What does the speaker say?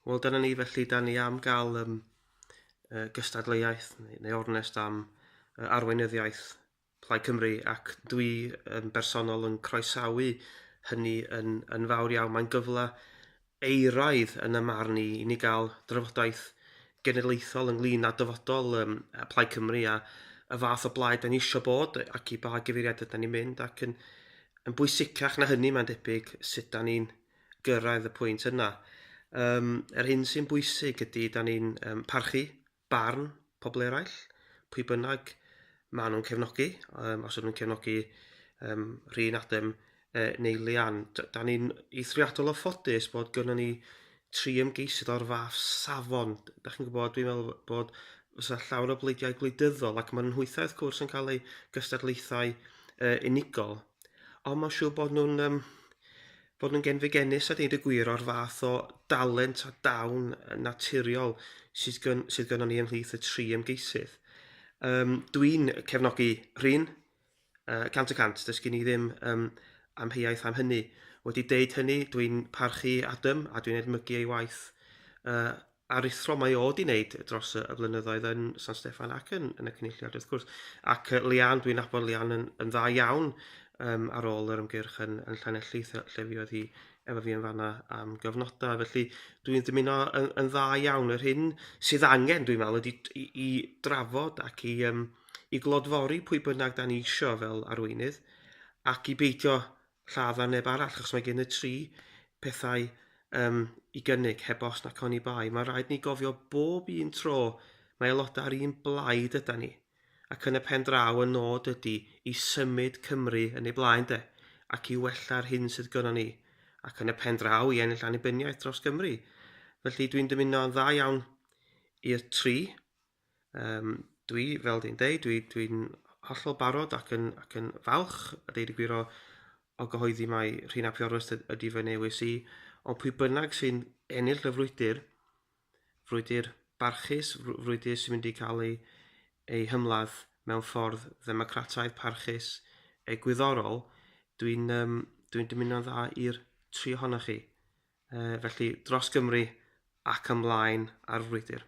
Wel, dyna ni felly, da ni am gael um, gystadleuaeth neu, neu ornest am arweinyddiaeth Plaid Cymru ac dwi yn bersonol yn croesawu hynny yn, yn fawr iawn. Mae'n gyfle eiraidd yn y marn i i ni gael drafodaeth genedlaethol ynglyn â dyfodol um, Plaid Cymru a y fath o blaid da ni eisiau bod ac i ba gyfeiriad ydy ni'n mynd ac yn, yn bwysicach na hynny mae'n debyg sut da ni'n gyrraedd y pwynt yna. Um, yr hyn sy'n bwysig ydy da ni'n um, parchu barn pobl eraill, pwy bynnag maen nhw'n cefnogi, um, os ydyn nhw'n cefnogi um, Rhun Adam uh, neu Leanne. Da ni'n eithriadol o ffodus bod gynnon ni tri ymgeisydd o'r fath safon. Da chi'n gwybod, dwi'n meddwl bod fysa llawer o bleidiau gwleidyddol ac maen nhw'n hwythau wrth gwrs yn cael eu gystadlaethau uh, unigol. Ond mae'n siŵr bod nhw'n um, bod nhw'n genfigennus a deud y gwir o'r fath o dalent a dawn naturiol sydd, gyn, sydd gynnon ni ymhlith y tri ymgeisydd. Um, Dwi'n cefnogi Rhun, 100%, does gen i ddim um, amheuaeth am hynny. Wedi deud hynny, dwi'n parchu Adam a dwi'n edmygu ei waith uh, aruthrol mae o 'di wneud dros y blynyddoedd yn San Steffan ac yn, yn y Cynulliad wrth gwrs. Ac Leanne, dwi'n nabod Leanne yn, yn dda iawn um, ar ôl yr ymgyrch yn, yn Llanelli, lle fuodd hi efo fi yn fanna am gyfnodau. Felly dwi'n dymuno yn, yn dda iawn. Yr hyn sydd angen, dwi'n meddwl, ydy i, i drafod ac i, um, i glodfori pwy bynnag da ni isio fel arweinydd ac i beidio lladd ar neb arall, achos mae gen y tri pethau um, i gynnig, heb os nac oni bai. Mae rhaid ni gofio bob un tro mae aelodau ar un blaid yda ni, ac yn y pen draw y nod ydy i symud Cymru yn ei blaen de, ac i wella'r hyn sydd gynnon ni, ac yn y pen draw i ennill annibyniaeth dros Gymru. Felly dwi'n dymuno yn dda iawn i'r tri. Um, dwi, fel dwi'n deud, dwi'n dwi, hollol barod ac yn, ac yn falch, a deud y gwir o, o gyhoeddi mai Rhun ap Iorwerth ydy fy newis i, ond pwy bynnag sy'n ennill y frwydr, frwydr barchus, frwydr sy'n mynd i cael ei, ei hymladd mewn ffordd ddemocrataidd, parchus, egwyddorol, dwi'n um, dwi dymuno'n dda i'r tri ohonoch chi. Uh, felly, dros Gymru ac ymlaen ar frwydr.